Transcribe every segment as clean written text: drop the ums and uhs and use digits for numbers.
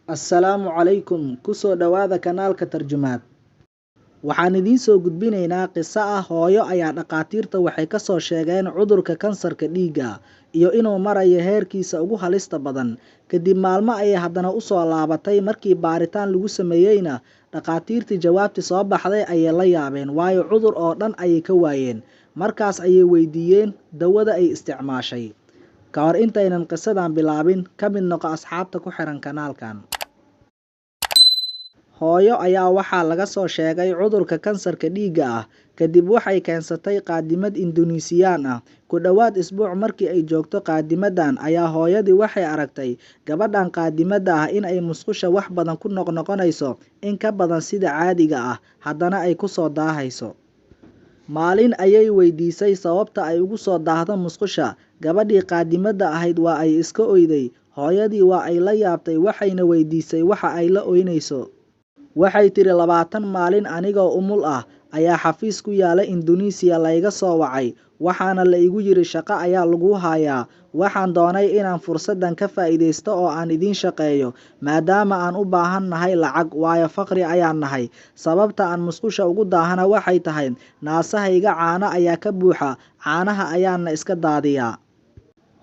Assalaamu calaykum, kusoo dhawaada kanaalka Tarjumaad. Waxaan idiin soo gudbinaynaa qiso ah hooyo ayaa dhaqaatiirta waxay ka soo sheegeen cudurka kansarka dhiigga iyo inuu marayo heerkiisa ugu halista badan. Kadib maalmo ayay haddana u soo laabatay, markii baaritaan lagu sameeyeyna dhaqaatiirtii jawaabtii soo baxday ayay la yaabeen, waayo cudur oo dhan ayay ka waayeen. Markaas ayay weydiiyeen dawada ay isticmaashay. Ka hor intaynan qisadan bilaabin, ka mid noqo asxaabta ku xiran kanaalkan. Hooyo ayaa waxaa laga soo sheegay cudurka kansarka dhiigga ah. Kadib waxay keensatay qaadimad Indunuusiyaan ah. Ku dhowaad isbuuc markii ay joogto qaadimadan ayaa hooyadii waxay aragtay gabadhan qaadimadda ah in ay musqusha wax badan ku noqnoqonayso in ka badan sida caadiga ah, haddana ay ku soo daahayso. Maalin ayay weydiisay sababta ay ugu soo daahdo musqusha. Gabadhii qaadimadda ahayd waa ay iska oyday. Hooyadii waa ay la yaabtay waxayna weydiisay waxa ay la oynayso. Waxay tiri 20 maalin anigoo umul ah ayaa xafiis ku yaala Indunuusiya layga soo wacay, waxaana la igu yiri shaqo ayaa lagu hayaa. Waxaan doonay inaan fursaddan ka faa'iidaysto oo aan idiin shaqeeyo, maadaama aan u baahan nahay lacag, waayo faqri ayaan nahay. Sababta aan musqusha ugu daahana waxay tahay naasahayga caano ayaa ka buuxa, caanaha ayaana iska daadiyaa.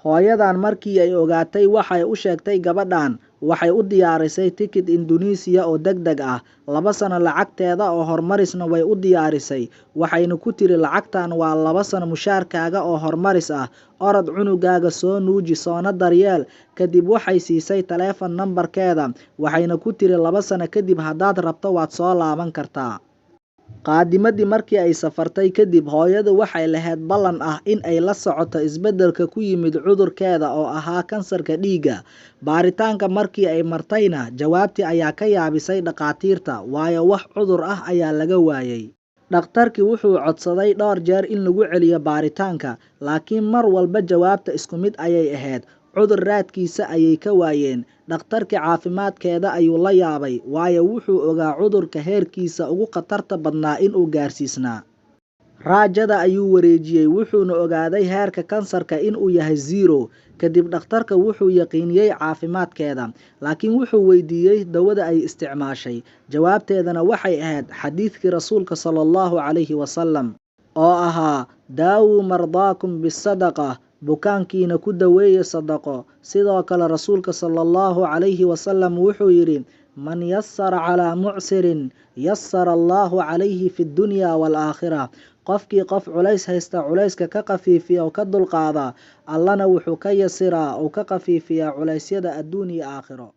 Hooyadan markii ay ogaatay waxay u sheegtay gabadhan, waxay u diyaarisay tikidh Indunuusiya oo degdeg ah, 2 sano lacagteeda oo horumarisna way u diyaarisay. Waxayna ku tiri lacagtan waa 2 sano mushaarkaaga oo horumaris ah, orod cunugaaga soo nuuji soona daryeel. Kadib waxay siisay taleefan nambarkeeda, waxayna ku tiri 2 sano kadib haddaad rabto waad soo laaban kartaa. Qaadimadii markii ay safartay kadib, hooyadu waxay lahayd ballan ah in ay la socoto isbeddelka ku yimid cudurkeeda oo ahaa kansarka dhiigga. Baaritaanka markii ay martayna, jawaabtii ayaa ka yaabisay dhaqaatiirta, waayo wax cudur ah ayaa laga waayay. Dhakhtarkii wuxuu codsaday dhowr jeer in lagu celiyo baaritaanka, laakiin mar walba jawaabta isku mid ayay ahayd. Cudur raadkiisa ayay ka waayeen. Dhakhtarkii caafimaadkeeda ayuu la yaabay, waayo wuxuu ogaa cudurka heerkiisa ugu khatarta badnaa inuu gaarsiisnaa. Raajada ayuu wareejiyey, wuxuuna ogaaday heerka kansarka inuu yahay 0. Kadib dhakhtarka wuxuu yaqiiniyey caafimaadkeeda, laakiin wuxuu weydiiyey dawada ay isticmaashay. Jawaabteedana waxay ahayd xadiithkii Rasuulka sallallahu calayhi wasallam oo ahaa daawuu mardaakum bisadaqa, bukaankiina ku daweeye sadaqo. Sidoo kale Rasuulka sallallahu calayhi wasallam wuxuu yidhi man yassara calaa mucsirin yassara Allahu calayhi fi dunya wal aakhira. Qofkii qof culays haysta culayska ka khafiifiya oo ka dulqaada, Allana wuxuu ka yasiraa oo ka khafiifiyaa culaysyada adduun iyo aakhiro.